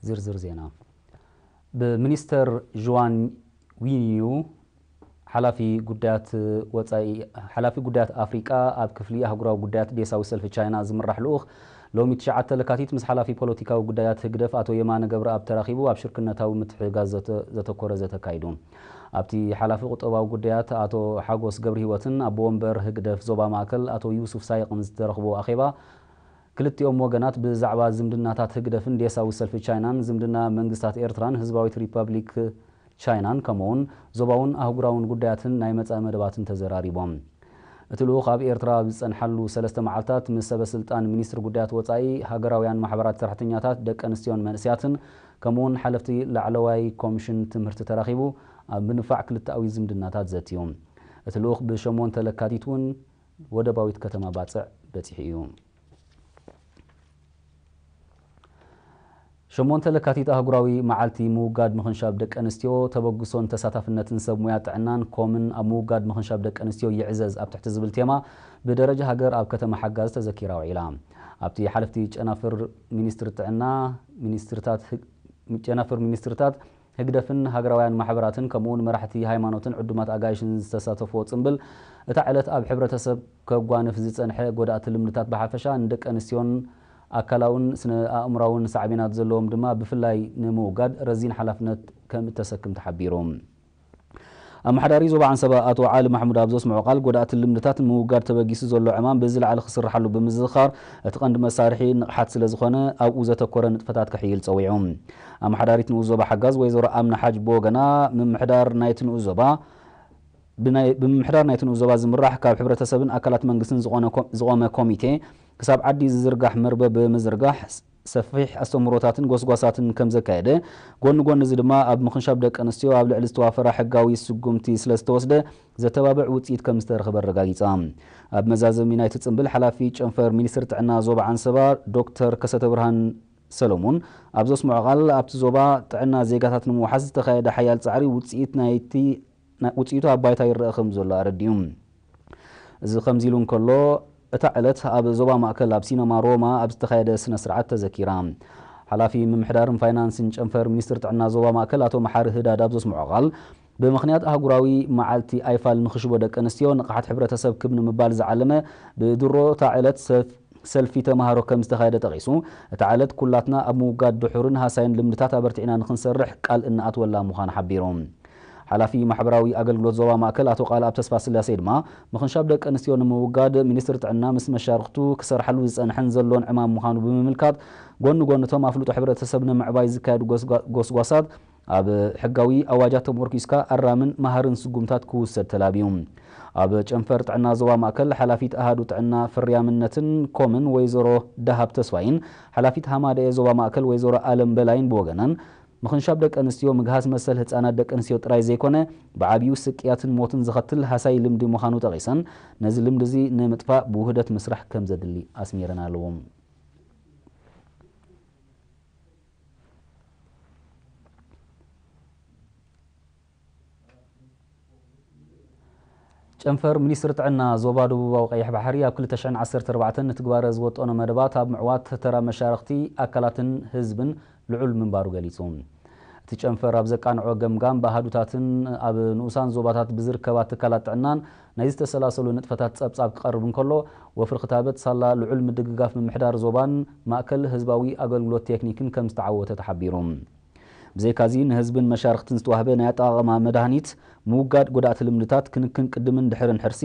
ዝርዝር ዜና። ብሚኒስተር ዥዋን ዊንዩ ሓላፊ ጉዳያት ወጻኢ፣ ሓላፊ ጉዳያት ኣፍሪቃ ኣብ ክፍሊ ኣህጉራዊ ጉዳያት ዴሳዊ ሰልፊ ቻይና ዝምራሕ ልኡኽ ሎሚ ትሽዓተ ለካቲት ምስ ሓላፊ ፖለቲካዊ ጉዳያት ህግደፍ ኣቶ የማነ ገብረኣብ ተራኺቡ ኣብ ሽርክነታዊ ምትሕግጋዝ ዘተ-፣ ዘተኮረ ዘተ ኣካይዱ። ኣብቲ ሓላፊ ቁጠባዊ ጉዳያት ኣቶ ሓጎስ ገብረሂወትን ኣቦ ወንበር ህግደፍ ዞባ ማእከል ኣቶ ዩሱፍ ሳይቕን ዝተረኽቦ ኣኼባ፣ ክልቲኦም ወገናት ብዛዕባ ዝምድናታት ህግደፍን ዴሳዊ ሰልፊ ቻይናን፣ ዝምድና መንግስታት ኤርትራን ህዝባዊት ሪፐብሊክ ቻይናን፣ ከምኡውን ዞባውን ኣህጉራውን ጉዳያትን ናይ መጻኢ መደባትን ተዘራሪቦም። እቲ ልኡኽ ኣብ ኤርትራ ኣብ ዝጸንሓሉ ሰለስተ መዓልታት ምስ ሰበ ስልጣን ሚኒስትሪ ጉዳያት ወጻኢ፣ ሃገራውያን ማሕበራት ሰራሕተኛታት፣ ደቂ ኣንስትዮን መንእሰያትን፣ ከምኡውን ሓለፍቲ ላዕለዋይ ኮሚሽን ትምህርቲ ተራኺቡ ኣብ ምንፋዕ ክልተኣዊ ዝምድናታት ዘትዩ። እቲ ልኡኽ ብሸሞንተ ለካቲት እውን ወደባዊት ከተማ ባጽዕ በጺሑ እዩ። ሸሞንተ ለካቲት ኣህጉራዊ መዓልቲ ምውጋድ ምኽንሻብ ደቂ ኣንስትዮ፣ ተበግሶን ተሳታፍነትን ሰብ ሙያ ጥዕናን ኮምን ኣብ ምውጋድ ምኽንሻብ ደቂ ኣንስትዮ ይዕዘዝ ኣብ ትሕቲ ዝብል ቴማ ብደረጃ ሃገር ኣብ ከተማ ሓጋዝ ተዘኪራ ውዒላ። ኣብቲ ሓለፍቲ ጨናፍር ሚኒስትሪ ጥዕና፣ ሚኒስትርታት ህግ-፣ ጨናፍር ሚኒስትርታት ህግደፍን ሃገራውያን ማሕበራትን ከምኡውን መራሕቲ ሃይማኖትን ዕዱማት ኣጋይሽን ዝተሳተፍዎ ጽምብል፣ እታ ዕለት ኣብ ሕብረተሰብ ከጓንፍ ዝጸንሐ ጎዳእቲ ልምድታት ብሓፈሻ ንደቂ ኣንስትዮን ኣካላውን ስነ ኣእምራውን ሳዕቤናት ዘለዎም ድማ ብፍላይ ንምውጋድ ረዚን ሓላፍነት ከም እተሰክም ተሓቢሩ። ኣመሓዳሪ ዞባ ዓንሰባ ኣቶ ዓሊ ማሕሙድ ኣብ ዘስምዖ ቃል፣ ጎዳእቲ ልምድታት ንምውጋድ ተበጊሱ ዘሎ ዕማም ብዝለዓለ ክስርሓሉ ብምዝኽኻር፣ እቲ ቀንዲ መሳርሒ ንቕሓት ስለ ዝኾነ ኣብኡ ዘተኮረ ንጥፈታት ክሕይል ጸዊዑ። ኣመሓዳሪት ንኡስ ዞባ ሓጋዝ ወይዘሮ ኣምና ሓጅ ብወገና፣ ምምሕዳር ናይቲ ንኡስ ዞባ ብናይ-፣ ብምምሕዳር ናይቲ ንኡስ ዞባ ዝምራሕ ካብ ሕብረተሰብን ኣካላት መንግስትን ዝኾነ ኮ-፣ ዝቖመ ኮሚቴ ክሳብ ዓዲ ዝዝርጋሕ መርበብ ብምዝርጋሕ ሰፊሕ ኣስተምህሮታትን ጎስጓሳትን ከም ዘካየደ፣ ጎኒ ጎኒ እዚ ድማ ኣብ ምኽንሻብ ደቂ ኣንስትዮ ኣብ ልዕሊ ዝተዋፈራ ሕጋዊ ስጉምቲ ስለ ዝተወስደ ዘተባብዕ ውፅኢት ከም ዝተረኸበ ኣረጋጊፃ። ኣብ መዛዘሚ ናይቲ ፅምብል ሓላፊ ጨንፈር ሚኒስትሪ ጥዕና ዞባ ዓንሰባ ዶክተር ከሰተ ብርሃን ሰሎሙን ኣብ ዘስምዖ ቃል፣ ኣብቲ ዞባ ጥዕና ዜጋታት ንምውሓስ ዝተኻየደ ሓያል ፃዕሪ ውፅኢት ናይቲ ና-፣ ውፅኢቱ ኣብ ባይታ ይረአ ከም ዘሎ ኣረዲኡ። እዚ ከምዚ ኢሉ እንከሎ፣ እታ ዕለት ኣብ ዞባ ማእከል ኣብ ሲነማ ሮማ ኣብ ዝተኻየደ ስነ ስርዓት ተዘኪራ። ሓላፊ ምምሕዳርን ፋይናንስን ጨንፈር ሚኒስትሪ ጥዕና ዞባ ማእከል ኣቶ መሓሪ ህዳድ ኣብ ዘስምዖ ቃል፣ ብምኽንያት ኣህጉራዊ መዓልቲ ኣይፋል ንኽሽቦ ደቂ ኣንስትዮ ንቕሓት ሕብረተሰብ ክብ ንምባል ዝዓለመ ብድሮ እታ ዕለት ሰፍ-፣ ሰልፊ ተምሃሮ ከም ዝተኻየደ ጠቒሱ፣ እታ ዕለት ኩላትና ኣብ ምውጋድ ድሑርን ሃሳይን ልምድታት ኣበርቲዕና ንኽንሰርሕ ቃል እንኣትወላ ምዃኑ ሓቢሩ። ሓላፊ ማሕበራዊ ኣገልግሎት ዞባ ማእከል ኣቶ ቃልኣብ ተስፋስላሴ ድማ፣ ምኽንሻብ ደቂ ኣንስትዮ ንምውጋድ ሚኒስትሪ ጥዕና ምስ መሻርኽቱ ክሰርሓሉ ዝጸንሐን ዘሎን ዕማም ምዃኑ ብምምልካት፣ ጎኒ ጎኒ እቶም ኣፍልጦ ሕብረተሰብ ንምዕባይ ዝካየዱ ጎስጓ-፣ ጎስጓሳት ኣብ ሕጋዊ ኣዋጃት ተመርኲስካ ኣራምን መሃርን ስጉምታት ክውሰድ ተላብዩ። ኣብ ጨንፈር ጥዕና ዞባ ማእከል ሓላፊት ኣሃዱ ጥዕና ፍርያምነትን ኮምን ወይዘሮ ደሃብ ተስፋይን ሓላፊት ሃማደኤ ዞባ ማእከል ወይዘሮ ኣለም በላይን ብወገነን፣ ምኽንሻብ ደቂ ኣንስትዮ ምግሃስ መሰል ህጻናት ደቂ ኣንስትዮ ጥራይ ዘይኮነ፣ ብዓብዩ ስቅያትን ሞትን ዘኸትል ሃሳይ ልምዲ ምዃኑ ጠቒሰን፣ ነዚ ልምዲ እዚ ንምጥፋእ ብውህደት ምስራሕ ከም ዘድሊ ኣስሚረን ኣለዎ። ጨንፈር ሚኒስትሪ ጥዕና ዞባ ደቡባዊ ቀይሕ ባሕሪ ኣብ ክልተ ሽሕን ዓሰርተ ኣርባዕተን ንትግባረ ዝወጠኖ መደባት ኣብ ምዕዋት ተራ መሻርኽቲ ኣካላትን ህዝብን ልዑል ምንባሩ ገሊጹ። እቲ ጨንፈር ኣብ ዘቃንዖ ገምጋም ብኣሃዱታትን ኣብ ንኡሳን ዞባታት ብዝርከባ ትካላት ጥዕናን ናይ ዝተሰላሰሉ ንጥፈታት ጸብጻብ ክቐርብ እንከሎ፣ ወፍሪ ክታበት ሳላ ልዑል ምድግጋፍ ምምሕዳር ዞባን ማእከል ህዝባዊ ኣገልግሎት ቴክኒክን ከም ዝተዓወተ ተሓቢሩ። ብዘይካዚ ንህዝብን መሻርኽትን ዝተዋህበ ናይ ኣጠቓቕማ መድሃኒት፣ ምውጋድ ጎዳእቲ ልምድታት፣ ክንክን ቅድምን ድሕርን ሕርሲ፣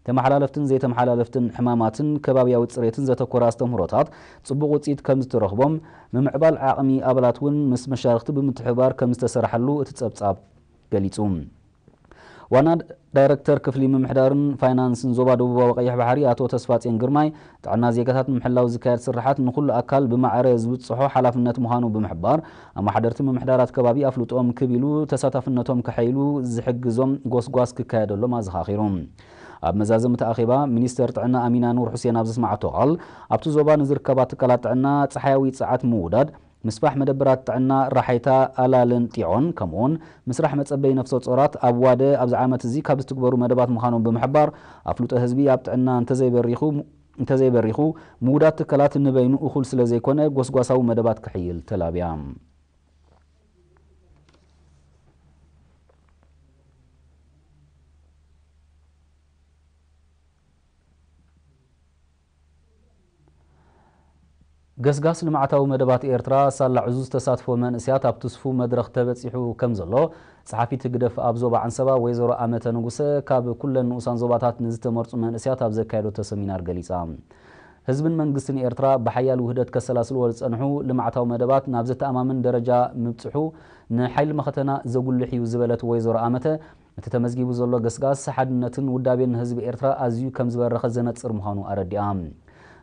ተመሓላለፍትን ዘይተመሓላለፍትን ሕማማትን ከባብያዊ ጽሬትን ዘተኮረ ኣስተምህሮታት ጽቡቕ ውጽኢት ከም ዝተረኽቦም፣ ምምዕባል ዓቕሚ ኣባላት እውን ምስ መሻርኽቲ ብምትሕብባር ከም ዝተሰርሓሉ እቲ ጸብጻብ ገሊጹ። ዋና ዳይረክተር ክፍሊ ምምሕዳርን ፋይናንስን ዞባ ደቡባዊ ቀይሕ ባሕሪ ኣቶ ተስፋጽዮን ግርማይ፣ ጥዕና ዜጋታት ንምሕላው ዝካየድ ስርሓት ንኹሉ ኣካል ብማዕረ ዝብጽሖ ሓላፍነት ምዃኑ ብምሕባር፣ ኣመሓደርቲ ምምሕዳራት ከባቢ ኣፍልጦኦም ክብ ኢሉ ተሳታፍነቶም ከሐይሉ ዝሕግዞም ጎስጓስ ክካየደሎም ኣዘኻኺሩ። ኣብ መዛዘሚ እቲ ኣኼባ፣ ሚኒስተር ጥዕና ኣሚና ኑር ሑሴን ኣብ ዘስማዓቶ ቃል፣ ኣብቲ ዞባ ንዝርከባ ትካላት ጥዕና ጸሓያዊ ጸዓት ምውዳድ፣ ምስፋሕ መደበራት ጥዕና ራሓይታ፣ ኣላልን ጢዖን፣ ከምኡውን ምስራሕ መጸበይ ነፍሰ ጾራት ኣብ ዋደ ኣብዚ ዓመት እዚ ካብ ዝትግበሩ መደባት ምዃኖም ብምሕባር፣ ኣፍልጦ ህዝቢ ኣብ ጥዕና እንተዘይበሪኹ፣ እንተዘይበሪኹ፣ ምውዳድ ትካላት ንበይኑ እኹል ስለ ዘይኮነ፣ ጎስጓሳዊ መደባት ክሕይል ተላብያ። ገስጋስ ልምዓታዊ መደባት ኤርትራ ሳላ ዕዙዝ ተሳትፎ መንእስያት ኣብ ትስፉ መድረኽ ተበጺሑ ከም ዘሎ፣ ጸሓፊት ህግደፍ ኣብ ዞባ ዓንሰባ ወይዘሮ ኣመተ ንጉሰ፣ ካብ ኩለን ንኡሳን ዞባታት ንዝተመርጹ መንእስያት ኣብ ዘካየደቶ ሰሚናር ገሊጻ። ህዝብን መንግስትን ኤርትራ ብሓያል ውህደት ከሰላስልዎ ዝጸንሑ ልምዓታዊ መደባት ናብ ዘተኣማምን ደረጃ ምብጽሑ ንሓይሊ መኸተና ዘጉልሕ እዩ ዝበለት ወይዘሮ ኣመተ፣ እቲ ተመዝጊቡ ዘሎ ገስጋስ ሓድነትን ውዳቤን ህዝቢ ኤርትራ ኣዝዩ ከም ዝበረኸ ዘነጽር ምዃኑ ኣረዲኣ።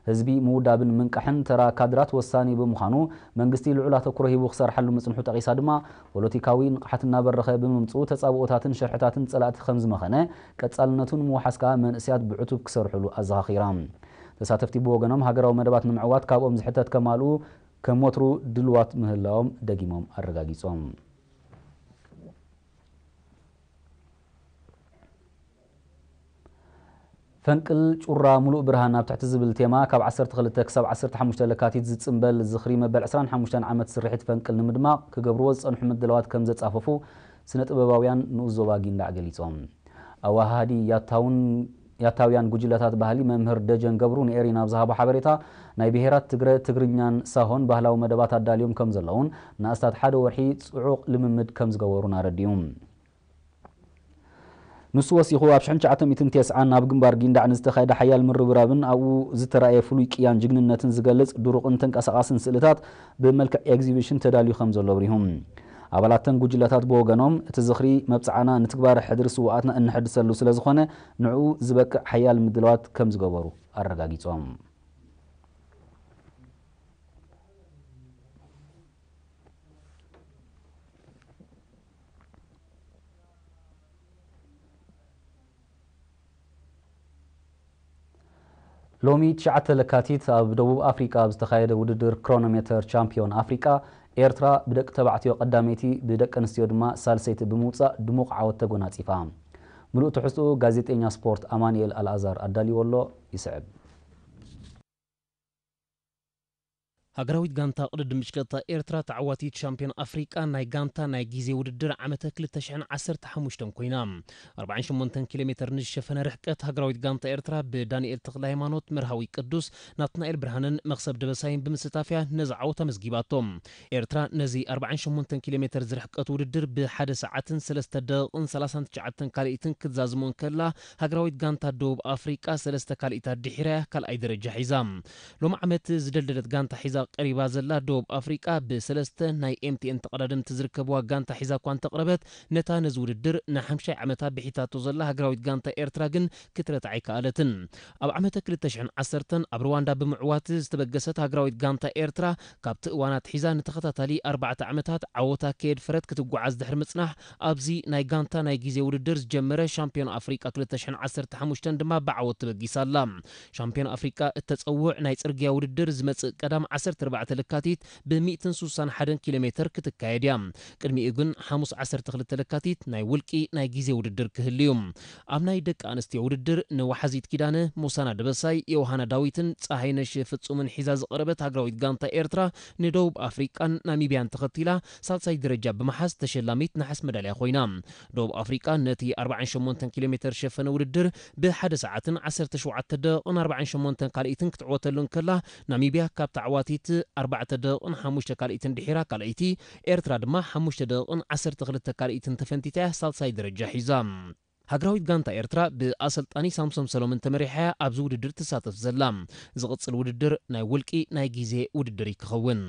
ህዝቢ ምውዳብን ምንቃሕን ተራ ካድራት ወሳኒ ብምዃኑ፣ መንግስቲ ልዑል ኣተኩሮ ሂቡ ክሰርሓሉ ምጽንሑ ጠቒሳ ድማ፣ ፖለቲካዊ ንቕሓት እናበረኸ ብምምጽኡ ተጻብኦታትን ሸርሕታትን ጸላእቲ ከም ዝመኸነ፣ ቀጻልነቱ ንምውሓስ ከኣ መንእስያት ብዕቱብ ክሰርሕሉ ኣዘኻኺራ። ተሳተፍቲ ብወገኖም ሃገራዊ መደባት ንምዕዋት ካብኦም ዝሕተት ከማልኡ ከም ወትሩ ድልዋት ምህላዎም ደጊሞም ኣረጋጊጾም። ፈንቅል ጩራ ሙሉእ ብርሃን ኣብ ትሕቲ ዝብል ቴማ ካብ ዓሰርተ ክልተ ክሳብ ዓሰርተ ሓሙሽተ ለካቲት ዝጽንበል ዝኽሪ መበል ዕስራን ሓሙሽተን ዓመት ስርሒት ፈንቅል ንምድማቕ ክገብርዎ ዝጸንሑ ምድላዋት ከም ዘጻፈፉ ስነ ጥበባውያን ንኡስ ዞባ ጊንዳዕ ገሊጾም። ኣወሃሃዲ ያታውን ያታውያን ጉጅለታት ባህሊ መምህር ደጀን ገብሩ ንኤሪና ኣብ ዝሃቦ ሓበሬታ፣ ናይ ብሄራት ትግረ፣ ትግርኛን ሳሆን ባህላዊ መደባት ኣዳልዮም ከም ዘለውን ንኣስታት ሓደ ወርሒ ጽዑቕ ልምምድ ከም ዝገበሩን ኣረዲኡ። ንሱ ወሲኹ፣ ኣብ ሽሕን ትሽዓተ ሚእትን ተስዓን ኣብ ግንባር ጊንዳዕ ንዝተኻየደ ሓያል ምርብራብን ኣብኡ ዝተራእየ ፍሉይ ቅያን ጅግንነትን ዝገልጽ ድሩቕን ተንቀሳቓስን ስእልታት ብመልክዕ ኤግዚቢሽን ተዳልዩ ከም ዘሎ ኣብሪሁ። ኣባላት ተን ጉጅለታት ብወገኖም፣ እቲ ዝኽሪ መብጽዓና ንትግባረ ሕድሪ ስውኣትና እንሕድሰሉ ስለ ዝኾነ፣ ንዕኡ ዝበቅዕ ሓያል ምድላዋት ከም ዝገበሩ ኣረጋጊጾም። ሎሚ ትሽዓተ ለካቲት ኣብ ደቡብ ኣፍሪቃ ኣብ ዝተኻየደ ውድድር ክሮኖሜተር ቻምፒዮን ኣፍሪቃ፣ ኤርትራ ብደቂ ተባዕትዮ ቀዳመይቲ፣ ብደቂ ኣንስትዮ ድማ ሳልሰይቲ ብምውጻእ ድሙቕ ዓወት ተጎናጺፋ። ምሉእ ትሕዝትኡ ጋዜጠኛ ስፖርት ኣማኑኤል ኣልኣዛር ኣዳልይዎ ኣሎ፣ ይስዕብ። ሃገራዊት ጋንታ ቅድድም ብሽክለታ ኤርትራ ተዓዋቲት ሻምፒዮን ኣፍሪቃ ናይ ጋንታ ናይ ግዜ ውድድር ዓመተ ክልተ ሽሕን ዓሰርተ ሓሙሽተን ኮይና። ኣርባዓን ሸሞንተን ኪሎ ሜተር ንዝሸፈነ ርሕቀት ሃገራዊት ጋንታ ኤርትራ ብዳንኤል ተኽለሃይማኖት፣ መርሃዊ ቅዱስ፣ ናትናኤል ብርሃንን መኽሰብ ደበሳይን ብምስታፍያ ነዚ ዓወት ኣመዝጊባቶ። ኤርትራ ነዚ ኣርባዓን ሸሞንተን ኪሎ ሜተር ዝርሕቀት ውድድር ብሓደ ሰዓትን ሰለስተ ደቂቕን ሰላሳን ትሽዓተን ካልኢትን ክትዛዝሞ እንከላ፣ ሃገራዊት ጋንታ ደቡብ ኣፍሪቃ ሰለስተ ካልኢታት ድሒራ ካልኣይ ደረጃ ሒዛ። ሎሚ ዓመት ዝደልደለት ጋንታ ሒዛ ቀሪባ ዘላ ደቡብ ኣፍሪቃ ብሰለስተ ናይ ኤምቲኤን ተቐዳደምቲ ዝርከብዋ ጋንታ ሒዛ እኳ እንተቕረበት፣ ነታ ነዚ ውድድር ንሓምሻይ ዓመታ ብሒታቶ ዘላ ሃገራዊት ጋንታ ኤርትራ ግን ክትረትዓ ኣይከኣለትን። ኣብ ዓመተ ክልተ ሽሕን ዓሰርተን ኣብ ሩዋንዳ ብምዕዋት ዝተበገሰት ሃገራዊት ጋንታ ኤርትራ፣ ካብቲ እዋን ኣትሒዛ ንተኸታታሊ ኣርባዕተ ዓመታት ዓወታ ከየድፈረት ክትጓዓዝ ድሕሪ ምጽናሕ፣ ኣብዚ ናይ ጋንታ ናይ ግዜ ውድድር ዝጀመረ ሻምፒዮን ኣፍሪቃ ክልተ ሽሕን ዓሰርተ ሓሙሽተን ድማ ብዓወት ተበጊሳ ኣላ። ሻምፒዮን ኣፍሪቃ እተጸውዕ ናይ ጽርግያ ውድድር ዝመጽእ ቀዳም ዓሰርተ ኣርባዕተ ለካቲት ብ ሚእትን ስሳን ሓደን ኪሎ ሜተር ክትካየድ እያ። ቅድሚኡ ግን ሓሙስ ዓሰርተ ክልተ ለካቲት ናይ ውልቂ ናይ ግዜ ውድድር ክህሉ እዩ። ኣብ ናይ ደቂ ኣንስትዮ ውድድር ንወሓዚት ኪዳነ፣ ሞሳና ደበሳይ፣ ዮሃና ዳዊትን ጸሃይነሽ ፍጹምን ሒዛ ዝቐረበት ሃገራዊት ጋንታ ኤርትራ ንደቡብ ኣፍሪቃን ናሚብያን ተኸቲላ ሳልሳይ ደረጃ ብምሓዝ ተሸላሚት ነሓስ መዳልያ ኮይና። ደቡብ ኣፍሪቃ ነቲ ኣርባዓን ሸሞንተን ኪሎ ሜተር ዝሸፈነ ውድድር ብሓደ ሰዓትን ዓሰርተ ሸውዓተ ደቂቕን ኣርባዓን ሸሞንተን ካልኢትን ክትዕወተሉ እንከላ፣ ናሚብያ ካብ ተዓዋቲት ኣርባዕተ ደቂቕን ሓሙሽተ ካልኢትን ድሒራ ካልኣይቲ፣ ኤርትራ ድማ ሓሙሽተ ደቂቕን ዓሰርተ ክልተ ካልኢትን ተፈንቲታ እያ ሳልሳይ ደረጃ ሒዛ። ሃገራዊት ጋንታ ኤርትራ ብኣሰልጣኒ ሳምሶም ሰሎምን ተመሪሓ እያ ኣብዚ ውድድር ትሳተፍ ዘላ። ዝቕጽል ውድድር ናይ ውልቂ ናይ ግዜ ውድድር እዩ ክኸውን።